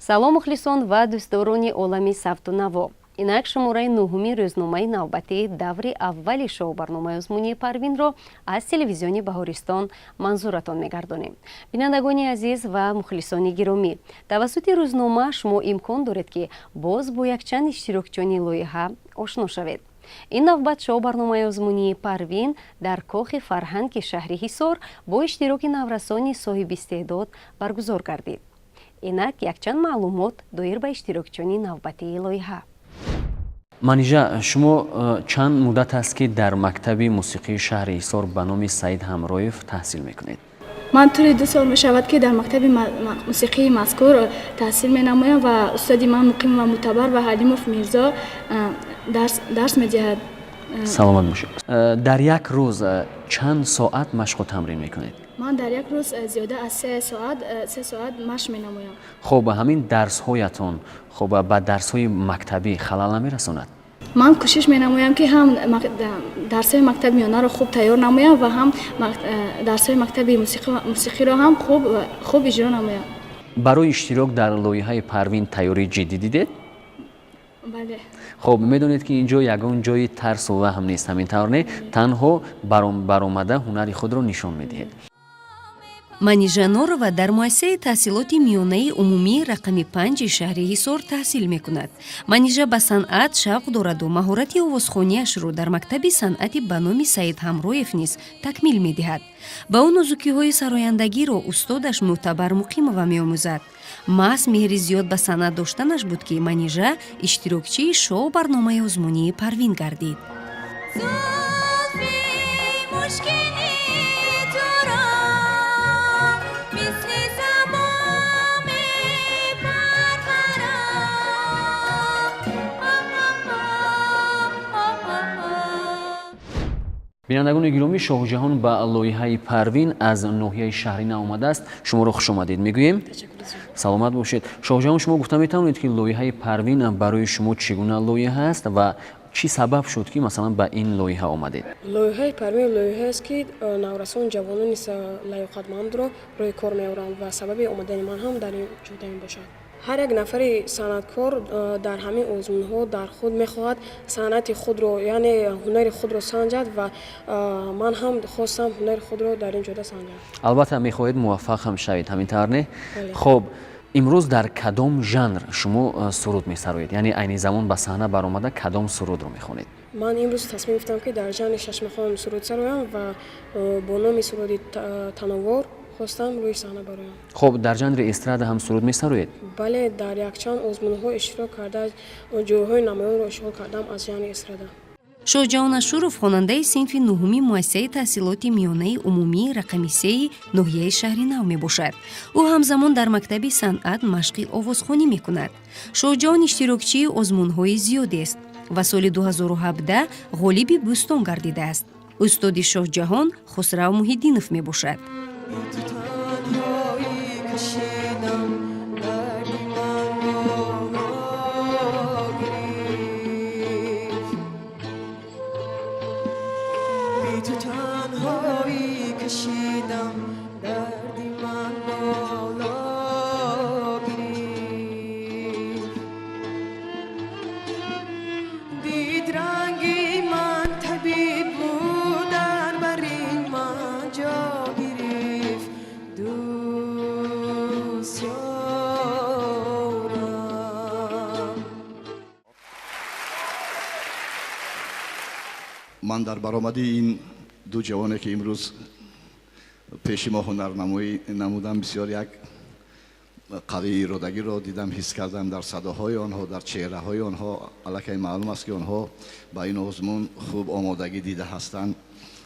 Салом, мухлисон ва дӯстдорони олами савту наво! Инак шумораи нуҳуми рӯзномаи навбатии даври аввали шоу-барномаи озмунии Парвинро аз телевизиони Баҳористон манзуратон мегардонем. Бинандагони азиз ва мухлисони гиромӣ, тавассути рӯзнома шумо имкон доред, ки боз бо якчанд иштирокчиёни лоиҳа ошно шавед. Ин навбат шоу-барномаи озмунии Парвин дар Кохи фарҳанги шаҳри Ҳисор бо иштироки наврасони соҳибистеъдод баргузор гардид. Инак якчанд маълумот доир ба иштирокчиёни навбатии лоиҳа. Манижа, шумо чанд муддат аст, ки дар мактаби мусиқии шаҳри Ҳисор ба номи Саид Ҳамроев таҳсил мекунед? Ман тӯли 2 сол мешавад, ки дар мактаби мусиқии мазкур таҳсил менамоям ва устоди ман Муқимова Мутабар ва Ҳалимов Мирзо дарс медиҳад. Саломат бошед. Дар як рӯз чанд соат машқу тамрин мекунед? Ман дар як рӯз зиёда аз 3 соат, 3 соат машқ менамоям. Хуб, ҳамин дарсҳоятон, хуб, ба дарсҳои мактабӣ халал намерасонад? Ман кӯшиш менамоям, ки ҳам дарсҳои мактаби миёнаро хуб тайёр намоям ва ҳам дарсҳои мактаби мусиқиро ҳам хуб иҷро намоям. Барои иштирок дар лоиҳаи Парвин тайёрии ҷиддӣ дидед? Бале. Хуб, медонед, ки ин ҷо ягон ҷои тарсу ваҳм нест, ҳамин тавр не? Танҳо баромада ҳунари худро нишон медиҳед. Манижа Норова дар муассисаи таҳсилоти миёнаи умумии рақами 5-и шаҳри Ҳисор таҳсил мекунад. Манижа ба санъат шавқ дораду маҳорати овозхониашро дар мактаби санъати ба номи Саид Ҳамроев низ такмил медиҳад. Ба ӯ нозукиҳои сарояндагиро устодаш Мӯътабар Муқимова меомӯзад. Маҳз меҳри зиёд ба санъат доштанаш буд, ки Манижа иштирокчии шоу барномаи озмунии Парвин гардид. Зулфи мушкини туро мисли сабо мепарварам. Бинандагони гиромӣ, Шоҳҷаҳон ба лоиҳаи Парвин аз ноҳияи Шаҳринав омадааст. Шуморо хушомадед мегӯем, саломат бошед. Шоҳҷаҳон, шумо гуфта метавонед, ки лоиҳаи Парвин барои шумо чӣ гуна лоиҳа аст ва чӣ сабаб шуд, ки масалан ба ин лоиҳа омадед? Лоиҳаи Парвин лоиҳаест, ки наврасон, ҷавонони лаёқатмандро рӯи кор меоранд ва сабаби омадани ман ҳам дар ин ҷода мебошад. Ҳар як нафари санъаткор дар ҳамин озмунҳо дар худ мехоҳад санъати худро, яъне ҳунари худро санҷад ва ман ҳам хостам ҳунари худро дар ин ҷода санҷам. Албатта, мехоҳед муваффақ ҳам шавед, ҳамин тавр не? Бале. Хуб, имрӯз дар кадом жанр шумо суруд месароед, яъне айни замон ба саҳна баромада кадом сурудро мехонед? Ман имрӯз тасмим гирифтам, ки дар жанри шашмақом суруд сароям ва бо номи суруди Тановор хостам рӯи саҳна бароям. Хуб, дар жанри эстрада ҳам суруд месароед? Бале, дар якчанд озмунҳо иштирок карда, ҷойҳои намоёнро ишғол кардам аз жанри эстрада. Шоҳҷаҳон Ашуров хонандаи синфи нуҳуми муассисаи таҳсилоти миёнаи умумии рақами 3-и ноҳияи Шаҳри Нав мебошад. Ӯ ҳамзамон дар мактаби санъат машқи овозхонӣ мекунад. Шоҳҷаҳон иштирокчии озмунҳои зиёдест ва соли 2017 ғолиби Бӯстон гардидааст. Устоди Шоҳҷаҳон Хусрав Муҳиддинов мебошад. Ту танҳоӣ кашидам, дарди ман боло гирифт. Бе ту танҳоӣ кашидам, дарди ман боло гирифт. Дид ранги ман табиб буд, дар бари ман ҷо гирифт. Дӯст ёрам. Ман дар баромади ин ду ҷавоне, ки имрӯз пеши мо ҳунарнамоӣ намудам, бисёр як қавии иродагиро дидам, ҳис кардам. Дар садоҳои онҳо, дар чеҳраҳои онҳо аллакай маълум аст, ки онҳо ба ин озмун хуб омодагӣ дида ҳастанд,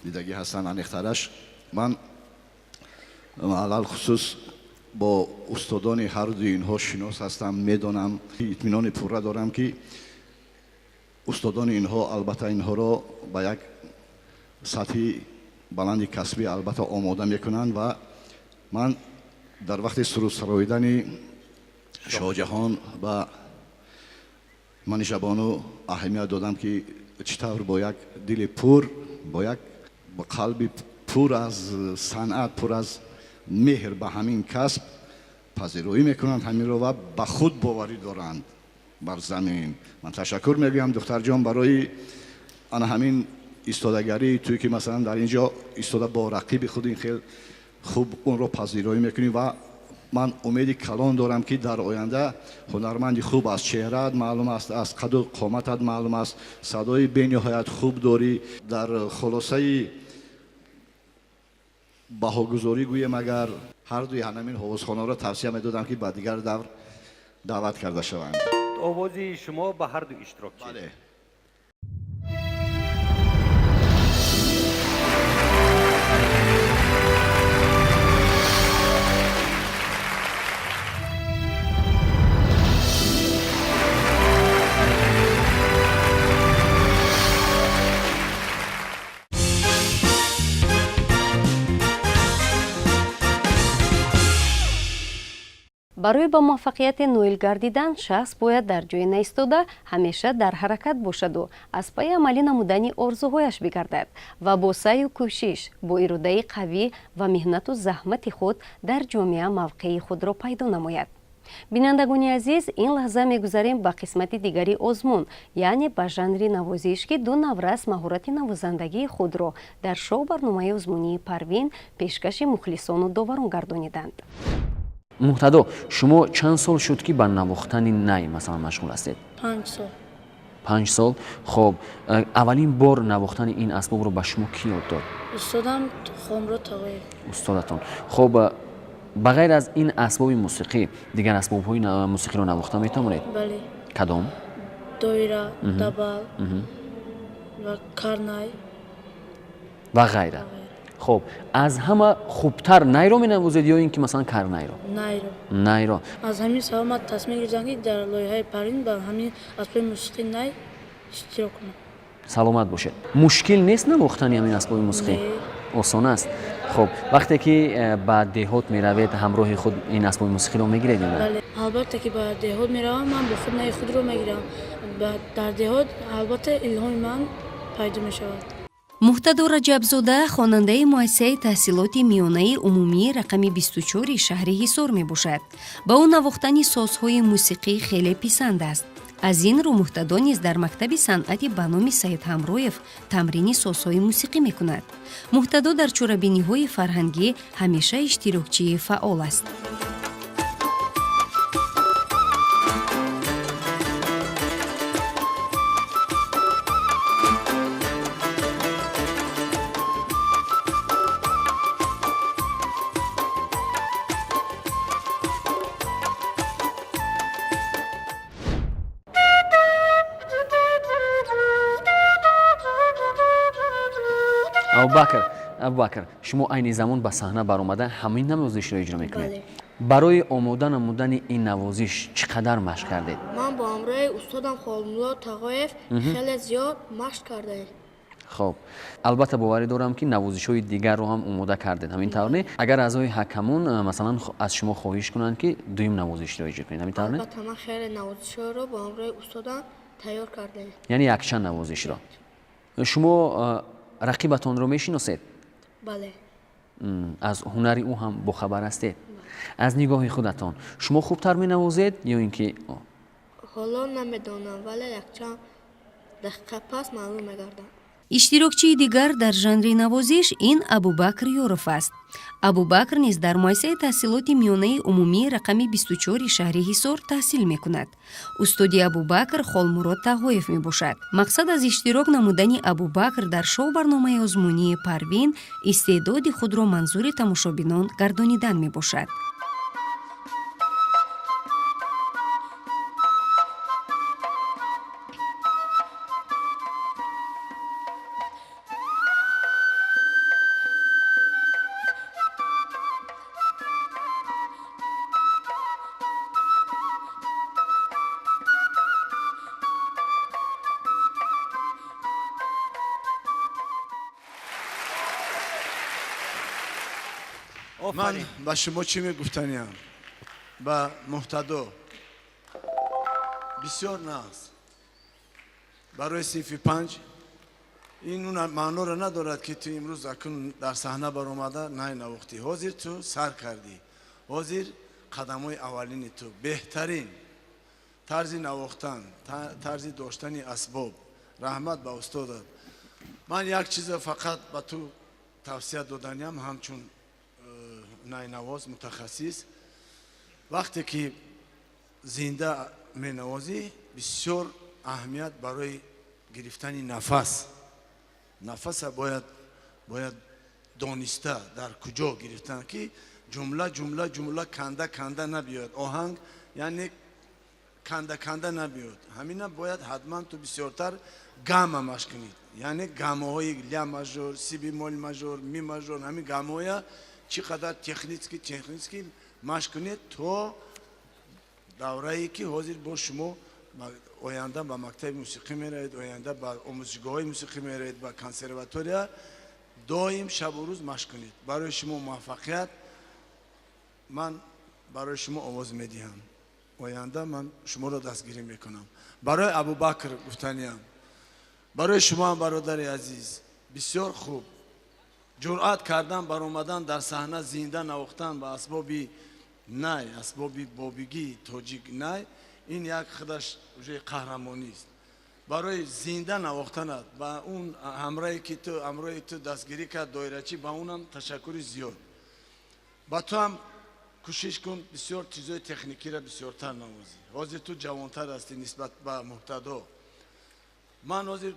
дидагӣ ҳастанд. Аниқтараш, ман алалхусус бо устодони ҳар дуи инҳо шинос ҳастам, медонам, итминони пурра дорам, ки устодони инҳо албатта инҳоро ба як сатҳи баланди касбӣ албатта омода мекунанд. Ва ман дар вақти сурудсароидани Шоҳҷаҳон ба Манижабону аҳамият додам, ки чӣ тавр бо як дили пур, бо як қалби пур аз санъат, пур аз меҳр ба ҳамин касб. Пазироӣ мекунанд ҳаминро ва ба худ боварӣ доранд бар замин. Ман ташаккур мегӯям, духтарҷон, барои ана ҳамин истодагарии туй, ки масалан дар ин ҷо истода бо рақиби худ ин хел хуб онро пазироӣ мекунӣ. Ва ман умеди калон дорам, ки дар оянда ҳунарманди хуб, аз чеҳраат маълум аст, аз қаду қоматат маълум аст, садои бениҳоят хуб дорӣ. Дар хулосаи баҳогузорӣ гӯем, агар ҳардуи ҳанамин ҳовузхонаро тавсия медодам, ки ба дигар давр даъват карда шаванд. Овози шумо ба ҳар ду иштирокчӣ. Бале. Барои ба муваффақияте ноил гардидан шахс бояд дар ҷое наистода, ҳамеша дар ҳаракат бошаду аз пайи амалӣ намудани орзуҳояш бигардад ва бо саъю кӯшиш, бо иродаи қавӣ ва меҳнату заҳмати худ дар ҷомеа мавқеи худро пайдо намояд. Бинандагони азиз, ин лаҳза мегузарем ба қисмати дигари озмун, яъне ба жанри навозиш, ки ду наврас маҳорати навозандагии худро дар шоу барномаи озмунии Парвин пешкаши мухлисону доварон гардониданд. Муҳтадо, шумо чанд сол шуд, ки ба навохтани най масалан машғул ҳастед? 5 сол. 5 сол. Хоб, аввалин бор навохтани ин асбобро ба шумо кӣ ёд дод? Устодам Хомрод Тағоев. Устодатон. Хоб, ба ғайр аз ин асбоби мусиқӣ дигар асбобҳои мусиқиро навохта метавонед? Бале. Кадом? Доира, дабал ва карнай. Ва ғайра. Хоб, аз ҳама хубтар найро менавозед ё ин ки масалан карнайро? Найро. Найро. Аз ҳамин сабаб ман тасмим гирифтам, ки дар лоиҳаи Парвин ба ҳамин асбоби мусиқӣ най иштирок кунам. Саломат бошед. Мушкил нест навохтани ҳамин асбоби мусиқӣ? Не. Осон аст. Хуб, вақте ки ба деҳот меравед, ҳамроҳи худ ин асбоби мусиқиро мегиред ё на? Бале, албатта, ки ба деҳот меравам, ман бо худ наи худро мегирам. Дар деҳот албатта илҳоми ман пайдо мешавад. Муҳтадо Раҷабзода хонандаи муассисаи таҳсилоти миёнаи умумии рақами 24 шаҳри Ҳисор мебошад. Ба ӯ навохтани созҳои мусиқӣ хеле писанд аст. Аз ин рӯ Муҳтадо низ дар мактаби санъати ба номи Саид Ҳамроев тамрини созҳои мусиқӣ мекунад. Муҳтадо дар чорабиниҳои фарҳангӣ ҳамеша иштирокчии фаъол аст. Абубакр, Абубакр, шумо айни замон ба саҳна баромада ҳамин навозишро иҷро мекунед. Бале. Барои омода намудани ин навозиш чӣ қадар машқ кардед? Ман бо ҳамроҳи устодам Холмулло Тағоев хеле зиёд машқ кардаем. Хоб, албатта, боварӣ дорам, ки навозишҳои дигарро ҳам омода кардед, ҳамин тавр не? Агар аъзои ҳакамон масалан аз шумо хоҳиш кунанд, ки дуюм навозишро иҷро кунед, ҳамин тавр не? Албатта, ман хеле навозишҳоро бо ҳамроҳи устодам тайёр кардаем. Яъне якчанд навозишро. Шумо рақибатонро мешиносед? Бале. Аз ҳунари ӯ ҳам бохабар ҳастед. Аз нигоҳи худатон шумо хубтар менавозед ё ин ки? Ҳоло намедонам, вале якчанд дақиқа пас маълум мегардад. Иштирокчии дигар дар жанри навозиш ин Абубакр Ёров аст. Абубакр низ дар муассисаи таҳсилоти миёнаи умумии рақами 24 шаҳри Ҳисор таҳсил мекунад. Устоди Абубакр Холмурод Тағоев мебошад. Мақсад аз иштирок намудани Абубакр дар шоу барномаи озмунии Парвин истеъдоди худро манзури тамошобинон гардонидан мебошад. Ман ба шумо чӣ мегуфтаниям? Ба Муҳтадо бисёр нағз. Барои синфи 5 ин маъноро надорад, ки ту имрӯз акнун дар саҳна баромада най навохтӣ. Ҳозир ту сар кардӣ, ҳозир. Қадамҳои аввалини ту беҳтарин, тарзи навохтан, тарзи доштани асбоб. Раҳмат ба устодат. Ман як чиза фақат ба ту тавсия доданиям, ҳамчун найнавоз мутахассис: вақте ки зинда менавозӣ, бисёр аҳамият барои гирифтани нафас. Нафаса бояд дониста дар куҷо гирифтан, ки ҷумла, ҷумла, ҷумла канда канда набиёяд, оҳанг яъне канда канда набиёд. Ҳамина бояд ҳатман ту бисёртар гамма машқ кунӣ, яъне гаммаҳои ля мажор, си бемол мажор, ми мажор. Ҳамин гаммаҳоя чӣ қадар технически машқ кунед, то даврае ки ҳозир бо шумо оянда ба мактаби мусиқӣ меравед, оянда ба омӯзишгоҳҳои мусиқӣ меравед, ба консерватория, доим шабу рӯз машқ кунед. Барои шумо муваффақият. Ман барои шумо овоз медиҳам, оянда ман шуморо дастгирӣ мекунам. Барои Абубакр гуфтаниям, барои шумоам, бародари азиз, бисёр хуб ҷуръат кардан, баромадан дар саҳна, зинда навохтан ба асбоби най, асбоби бобигии тоҷик най, ин як худаш уже қаҳрамонист. Барои зинда навохтанат ба он ҳамроҳе ки ту ҳамроҳи ту дастгирӣ кард, доирачӣ, ба унам ташаккури зиёд. Ба ту ҳам кӯшиш кун, бисёр чизои техникиро бисёртар навозӣ. Ҳозир ту ҷавонтар ҳастӣ нисбат ба Муҳтадо. Ман ҳозир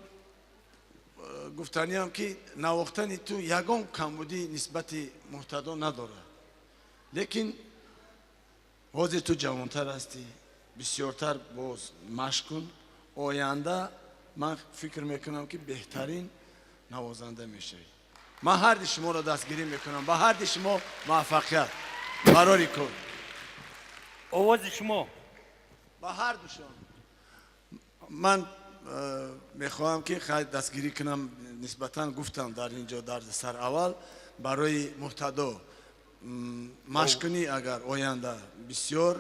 гуфтаниам, ки навохтани ту ягон камбудӣ нисбати Муҳтадо надорад, лекин ҳозир ту ҷавонтар ҳастӣ, бисёртар боз машқ кун. Оянда ман фикр мекунам, ки беҳтарин навозанда мешавӣ. Ман ҳарди шуморо дастгирӣ мекунам. Ба ҳарди шумо муваффақият, барори кор. Овози шумо? Ба ҳардушон. Ман мехоҳам, ки дастгирӣ кунам. Нисбатан гуфтам дар ин ҷо, дар сар аввал барои Муҳтадо машқ кунӣ, агар оянда бисёр,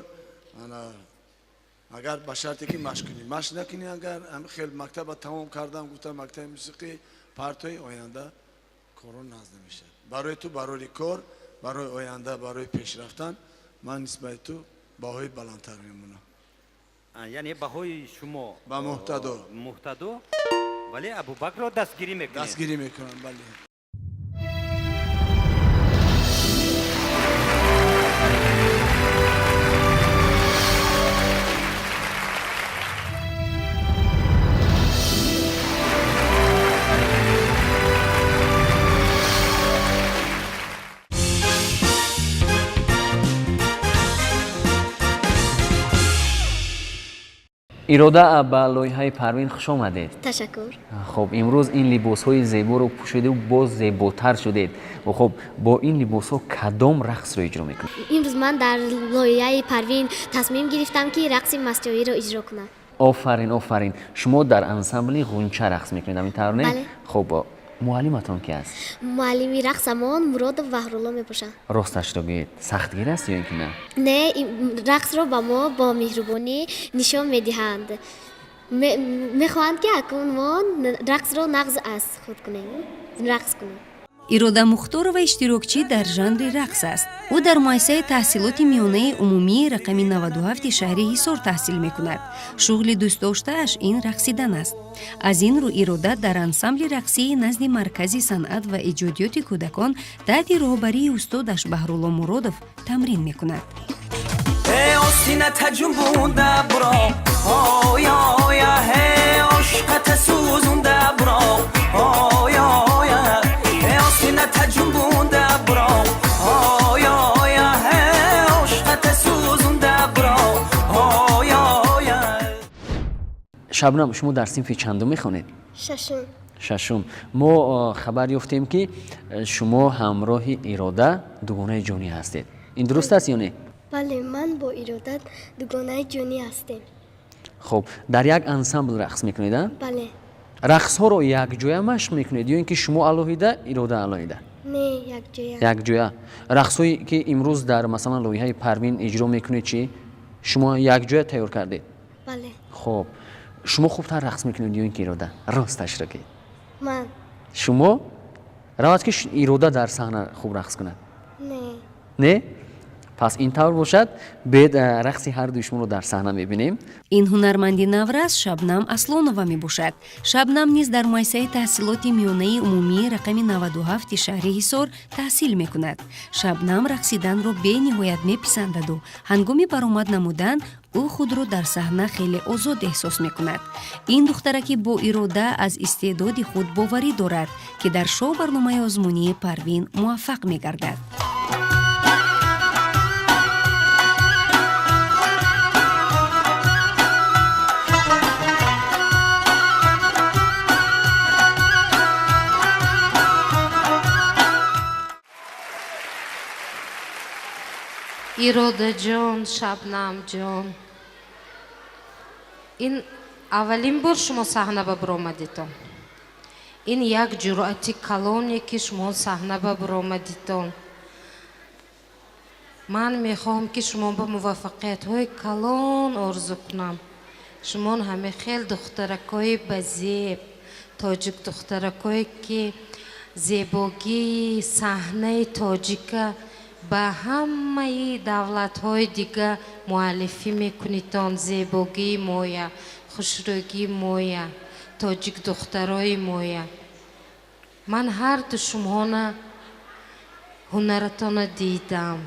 агар ба шарте ки машқ кунӣ. Машқ накунӣ, агар хел мактаба тамом кардам гуфтам, мактаби мусиқӣ партои, оянда корро нағз намешавад барои ту. Барори кор, барои оянда, барои пешрафтан ман нисбати ту баҳои баландтар мемонам. Яъне баҳои шумо ба Муҳтадо. Муҳтадо, вале Абубакрро дастгирӣ мекунед. Дастгирӣ мекунам, бале. Ирода, ба лоиҳаи Парвин хуш омадед. Ташаккур. Хуб, имрӯз ин либосҳои зеборо пӯшиду боз зеботар шудед. Хуб, бо ин либосҳо кадом рақсро иҷро мекунед? Имрӯз ман дар лоиҳаи Парвин тасмим гирифтам, ки рақси мастҷоиро иҷро кунам. Офарин, офарин! Шумо дар ансамбли Ғунча рақс мекунед, ҳамин тавр, не? Бале. Хуб, муаллиматон ки аст? Муаллими рақсамон Муродов Баҳрулло мебошанд. Росташро гӯед, сахтгир аст ё ин ки на? Не, рақсро ба мо бо меҳрубонӣ нишон медиҳанд. Мехоҳанд, ки акнун мо рақсро нағз аз худ кунем, рақс кунем. Ирода Мухторова иштирокчӣ дар жанри рақс аст. Ӯ дар муассисаи таҳсилоти миёнаи умумии рақами 97 шаҳри Ҳисор таҳсил мекунад. Шуғли дӯстдоштааш ин рақсидан аст. Аз ин рӯ Ирода дар ансамбли рақсии назди Маркази санъат ва эҷодиёти кӯдакон таҳти роҳбарии устодаш Баҳрулло Муродов тамрин мекунад. Остина таҷунбунда буро, оя, ҳе, ошқата сӯзунда буро, оя, остина таҷунбунда буро, оя, ҳе, ошқата сӯзунда буро, оя. Шабнам, шумо дар синфи чандум мехонед? Шашум. Шашум. Мо хабар ёфтем, ки шумо ҳамроҳи Ирода дугонаи ҷонӣ ҳастед. Ин дуруст аст ё не? Бале, ман бо Ирода дугонаи ҷонӣ ҳастем. Хуб, дар як ансамбл рақс мекунед, а? Бале. Рақсҳоро якҷоя машқ мекунед ё ин ки шумо алоҳида, Ирода алоҳида? Не, якҷоя. Якҷоя. Рақсҳое ки имрӯз дар, масалан, лоиҳаи Парвин иҷро мекунед, чӣ, шумо якҷоя тайёр кардед? Бале. Хуб, шумо хубтар рақс мекунед ё ин ки Ирода? Росташро ки. Ман. Шумо равад, ки Ирода дар саҳна хуб рақс кунад? Не. Не. Пас ин тавр бошад, бед рақси ҳардуи шуморо дар саҳна мебинем. Ин ҳунарманди наврас Шабнам Аслонова мебошад. Шабнам низ дар муассисаи таҳсилоти миёнаи умумии рақами 97 шаҳри Ҳисор таҳсил мекунад. Шабнам рақсиданро бениҳоят меписандаду ҳангоми баромад намудан ӯ худро дар саҳна хеле озод эҳсос мекунад. Ин духтараки бо ирода аз истеъдоди худ боварӣ дорад, ки дар шоу барномаи озмунии Парвин муваффақ мегардад. Иродаҷон, Шабнамҷон, ин аввалин бор шумо саҳна ба буромадитон. Ин як ҷуръати калоне, ки шумо саҳна ба буромадитон. Ман мехоҳам, ки шумо ба муваффақиятҳои калон орзу кунам. Шумо ҳаме хел духтаракҳои базеб, тоҷик духтаракҳое, ки зебогии саҳнаи тоҷика ба ҳамаи давлатҳои дига муаллифӣ мекунитон. Зебогии моя, хушрӯгии моя, тоҷик духтарои моя. Ман ҳарду шумоҳона ҳунаратона дидам.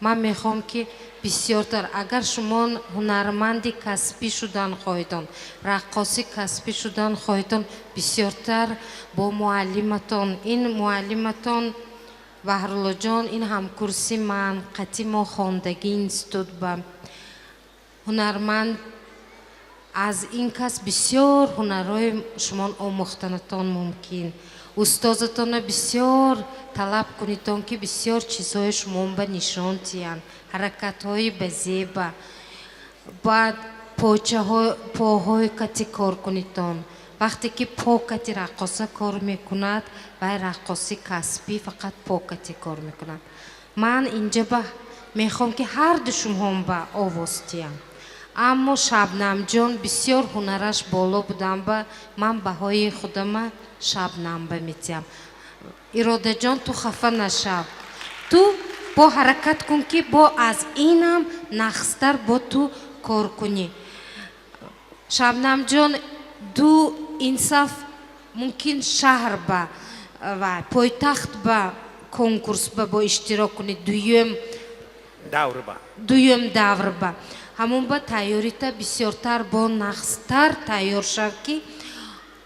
Ман мехоҳам, ки бисёртар, агар шумо ҳунарманди касбӣ шудан хоҳедон, раққоси касбӣ шудан хоҳедон, бисёртар бо муаллиматон. Ин муаллиматон Баҳруллоҷон, ин ҳамкурси ман, қатъи мо хондагӣ институт ба ҳунарманд. Аз ин кас бисёр ҳунарҳои шумо омӯхтанатон мумкин. Устозатонро бисёр талаб кунитон, ки бисёр чизҳои шумо ба нишон диҳанд, ҳаракатҳои базеба. Баъд поҳои кати кор кунитон. Вақте ки по кати раққоса кор мекунад, вай раққоси касбӣ фақат по кати кор мекунад. Ман инҷа ба мехоҳам, ки ҳарду шумоҳом ба овоз диҳам, аммо Шабнамҷон бисёр ҳунараш боло будам, ба ман баҳои худама Шабнамба медиҳам. Иродаҷон, ту хафа нашав, ту бо ҳаракат кун, ки бо аз инам нағзтар бо ту кор кунӣ. Шабнамҷон, ду инсаф мумкин шаҳр ба ва пойтахт ба конкурс ба бо иштирок кунӣ дуюм давр ба. Дуюм давр ба ҳамон ба тайёрита бисёртар бо нағзтар тайёр шав, ки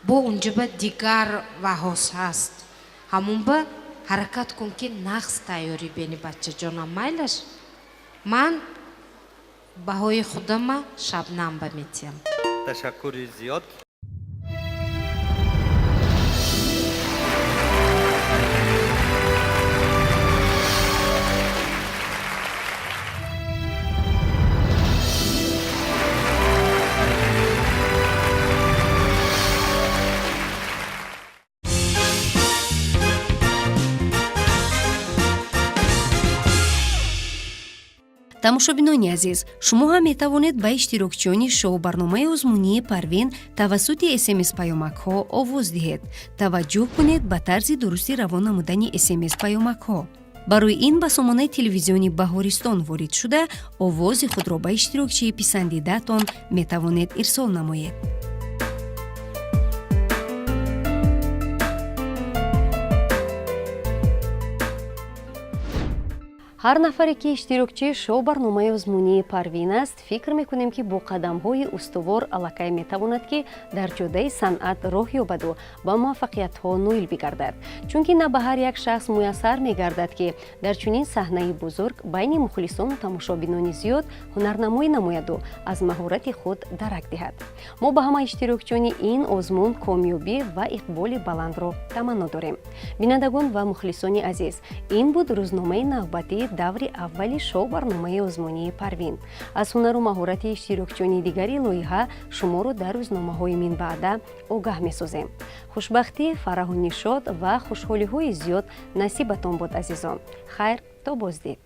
бо унҷа ба дигар ваҳос ҳаст. Ҳамон ба ҳаракат кун, ки нағз тайёрӣ бени, бачаҷонам. Майлаш, ман баҳои худама Шабнам ба медиҳам. Ташаккури зиёд. Тамошобинони азиз, шумо ҳам метавонед ба иштирокчиёни шоу-барномаи озмунии Парвин тавассути смс паёмакҳо овоз диҳед. Таваҷҷӯҳ кунед ба тарзи дурусти равон намудани смс паёмакҳо. Барои ин ба сомонаи телевизиони Баҳористон ворид шуда, овози худро ба иштирокчии писандидаатон метавонед ирсол намоед. Ҳар нафаре, ки иштирокчии шоу барномаи озмунии Парвин аст, фикр мекунем, ки бо қадамҳои устувор аллакай метавонад, ки дар ҷодаи санъат роҳ ёбаду ба муваффақиятҳо ноил бигардад, чунки на ба ҳар як шахс муяссар мегардад, ки дар чунин саҳнаи бузург байни мухлисону тамошобинони зиёд ҳунарнамоӣ намояду аз маҳорати худ дарак диҳад. Мо ба ҳама иштирокчиёни ин озмун комёбӣ ва иқболи баландро таманно дорем. Бинандагон ва мухлисони азиз, ин буд рӯзномаи навбатии даври аввали шоу барномаи озмунии Парвин. Аз ҳунару маҳорати иштирокчиёни дигари лоиҳа шуморо дар рӯзномаҳои минбаъда огаҳ месозем. Хушбахтӣ, фараҳу нишод ва хушҳолиҳои зиёд насибатон бод, азизон. Хайр, то боздид.